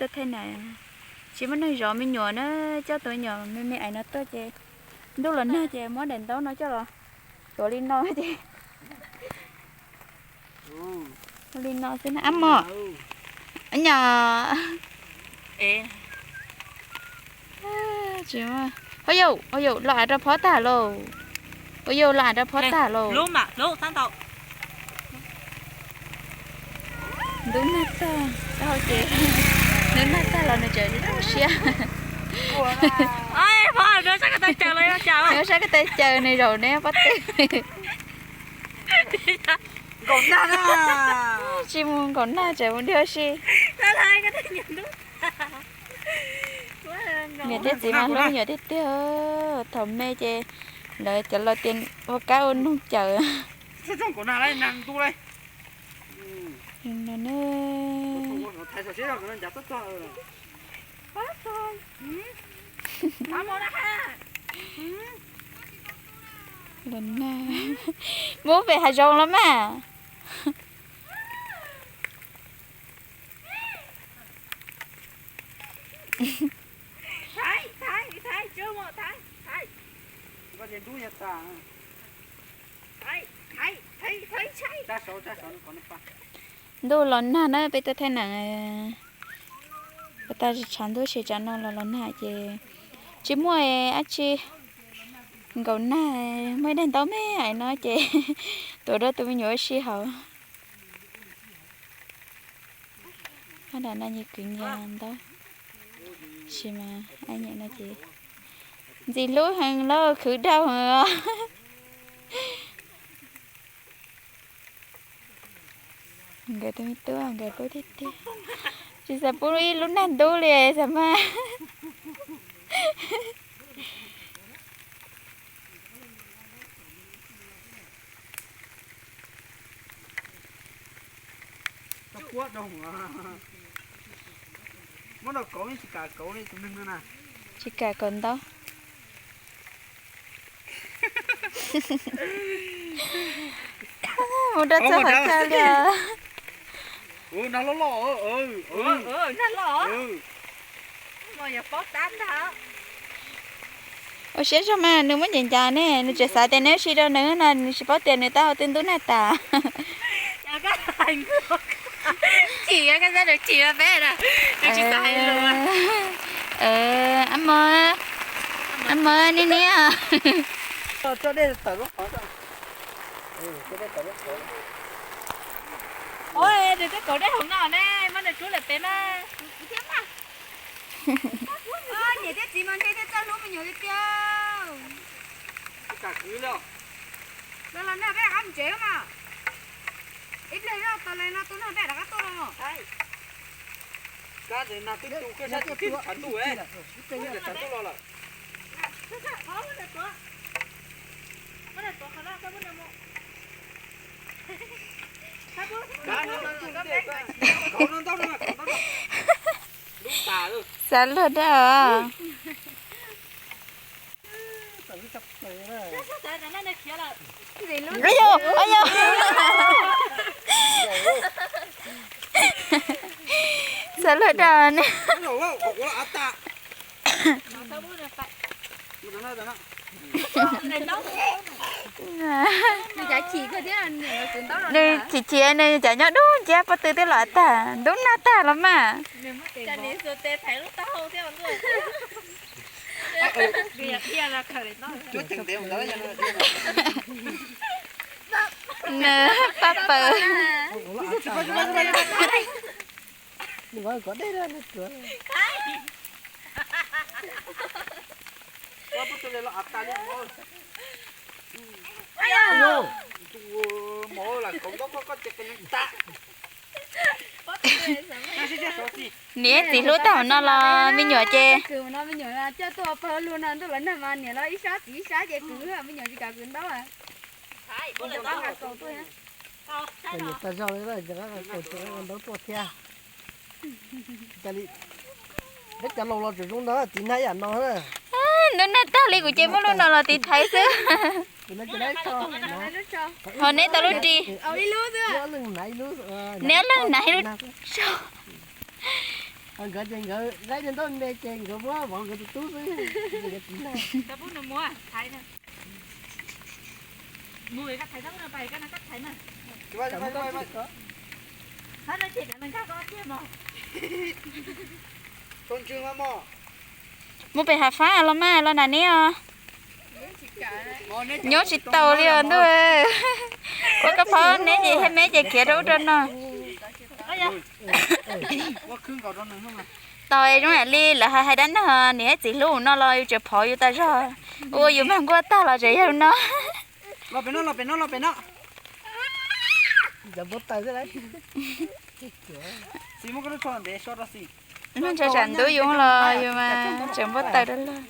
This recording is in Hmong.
Thaij na, tsis muaj neeg zov me nyuam na, coj tus me nyuam me me ais no tuaj ces ntuj los nag ces muab daim ntaub no coj los tuav li no ces ua li no xwb na ab mos. Nyom. Tsis, ho yau, ho yau los av rau phob tag lauj. Ho yau los av rau phob tag lauj. Ntub nag tag, ces ntub nag tag los nws tseem zoo siab. Nws sab ko taw caws nws zaum neb pob tw. Tsis mus nkaum nag tseem mus dig ua si. Niam thiab txiv mas hlub me nyuam tiag tiag. Thaum me ces lawv cov laus tias ua kab ua noog caws. Los nag, muab pem hav zoov los mas. Ntuj los nag na, peb tuaj thaij neem, ua tag tshav ntuj ces tsam no los los nag ces tsis muaj dab tsi, nkaum nag muaj ib daim ntaub me ais no ces tuav rau tus me nyuam ua si hauv. Ab, dam no nyias kwv nyias ntaub, tab sis mas ab nyam no ces ntxim hlub heev lauj, khwv dhau heev os. Nkawd tus me tub nkawd pub tiag tiag, tsis xav pub ib lub nag ntub li xav mas. Tsis kam kauv ntaub. Mus rau txog qhov chaw li. Ua siab zog mas nws muab ncav ncav ne, nws tseem xav tias neb ua si rau nws no, nws tsis paub tias nws tab ua twb ntub nag tas. Ab mos, ab mos, niam niam. Nws twb kauv dej hauv no ne, muab nws rub lawm pem mas. Niam thiab txiv mas ntshe thiaj txawj hlub me nyuam li tiag. Los los nag peb rov qab mus tsev mas. Ib pliag zoj tau li no tus nag peb rov qab tuaj los. Kab nag twb tu koj sab tis tshav ntuj, tshav ntuj los lawm. Xav luag dab os. Xav luag dab ne. Nws chim chim nws cov nyob dub nciab pob tw twb los tag, ntub nag tag los mas. Nws pab paws. Niam txiv hlub tag hauv no los me nyuam ces. Tag zog li, ntaub tuaj thiab. Peb cov laus los tseem zoo ntawd, tiv nag ib yam no. Ntub nag tag li kuv ces muab lub no los tiv thaiv xwb. Ho neb tau lub ris. Neb leej hnav ib lub tsau. Nkawd ces nkawd laib niag ntaub npe ces nkawd muab vov nkawd tus tub xwb. Mus pem hav fab los mas los nram neb os. Nyob tsis taus li os ntuj. Ua koj phob neb ces thiab meb ces khiav rau ub rau no. Tau zoo li lawv hais hais dab neeg niam thiab txiv hlub no los yus tseem phov yus tas zog. Ua yus mag nkuaj tag los tseem yog no. Ntshav tsam ntub yus los yus mas tseem npau taws rau lawm.